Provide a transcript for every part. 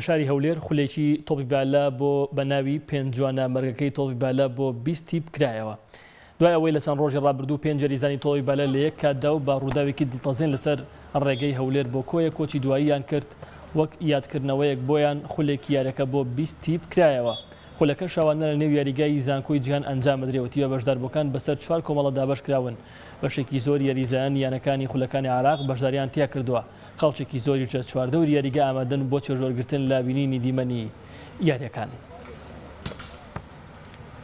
شاری هەولێر خولێکی تۆپی بالە بۆ بە ناوی پێنجوانە مەرگەکەی تۆپی بالە بۆ 20 تیپ کرایەوە. دوای ئەوەی لە چەند ڕۆژی ڕابردوو پێنج یاریزانی تۆپی بالە لە یەک کاتدا و بە ڕووداوێکی دڵتەزێن لەسەر ڕێگەی هەولێر بۆ کۆیە کۆچی دواییان کرد، وەک یادکردنەوەیەک بۆیان خولێکی یاریەکە بۆ 20 تیپ کرایەوە. خولەکە شەوانە لە نێو یاریگای زانکۆی جیهان ئەنجام ئەدرێ و تیپە بەشداربووەکان بەسەر چوار کۆمەڵە دابەشکراون، بەشێکی زۆری یاریزانانی یانەکانی خولەکانی عێراق بەشداریان تیاکردووە. خەڵکێکی زۆریش لە چواردەوری یاریگا ئامادەن بۆ چێژوەرگرتن لە بینینی دیمەنی یارییەکان.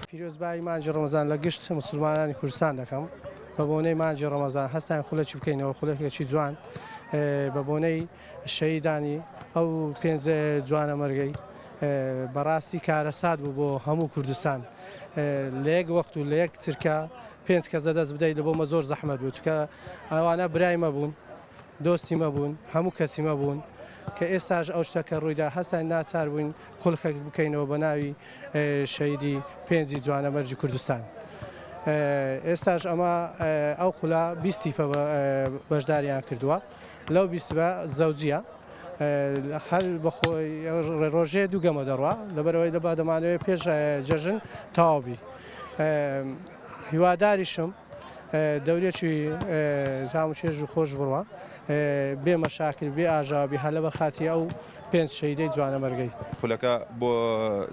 پیرۆزبایی مانگی ڕەمەزان لە گشت موسڵمانانی کوردستان دەکەم بە بۆنەی مانگی ڕەمەزان هەستاین خولەکی بکەینەوە خولەکێکی جوان بە بۆنەی شەهیدانی ئەو پێنج جوانەمەرگەی بەڕاستی کارەسات بوو بۆ هەموو کوردستان لە یەک وەخت و لە یەک چرکە پێنج کەس لەدەست بدەیت لە بۆمە زۆر زەحمەت بوو چونکە ئەوانە برای مە بوون دۆستی مە بوون هەموو کەسی مە بوون کە ئێستاش ئەو شتە کە ڕوویدا هەستاین ناچار بووین خولکەک بکەینەوە بە ناوی شەهیدی پێنجی جوانەمەرگی کوردستان ئێستاش ئەمە ئەو خولە 20 تیپە بەشداریان کردووە لەو 20 بە زەوجیە هەر بەخۆی ڕۆژێ دوو گەمە دەڕوا لەبەرەوەی دەبا دەمانەوەی پێش جەژن تەواو بی هیواداریشم دەورێکی تام و چێژ و خۆش بڕوا بێ مەشاکل بێ ئاژاوە بێ هەلە بە خاتی ئەو پێنج شەهیدەی جوانەمەرگەی. خولەکە بۆ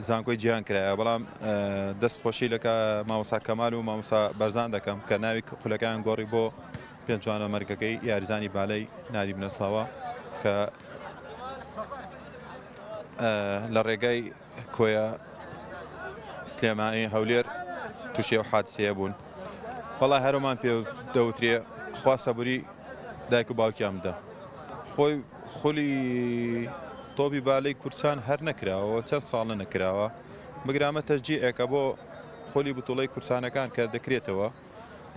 زانکۆی جیهان کرایە بەڵام دەست خۆشی لە مامۆستا کەمال و مامۆستا بەرزان دەکەم کە ناوی خولەکەیان گۆڕی بۆ پێنج جوانەمەرگەکەی یاریزانی بالەی نادی بنەسڵاوە کە لە ڕێگای کۆیە سلێمانی هەولێر تووشی ئەو حادسەیە بوون وەڵا هەرمان پێ دەوترێ خوا سەبری دایک و باوکیان بدە خۆی خولی تۆپی بالەی کوردستان هەر نەکراوە چەند ساڵە نەکراوە بگرامە تەشجیعێکە بۆ خولی بتوڵەی کوردستانەکان کە دەکرێتەوە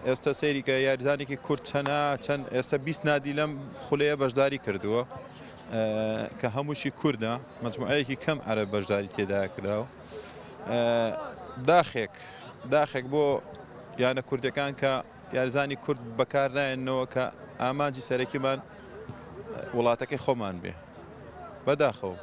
ئێستا سەیری کە یاریزانێکی کورد چەنە چەند ئێستا 20 نادی لەم خولەیە بەشداری کردووە کە هەمووشی کوردە مجموعەیەکی کەم عەرەب بەشداری تێدا کراوە داخێک داخێک بۆ یانە کوردەکان کە یارزانی کورد بەکار نایەنەوە کە ئامانجی سەرەکیمان وڵاتەکەی خۆمان بێ بەداخەوە.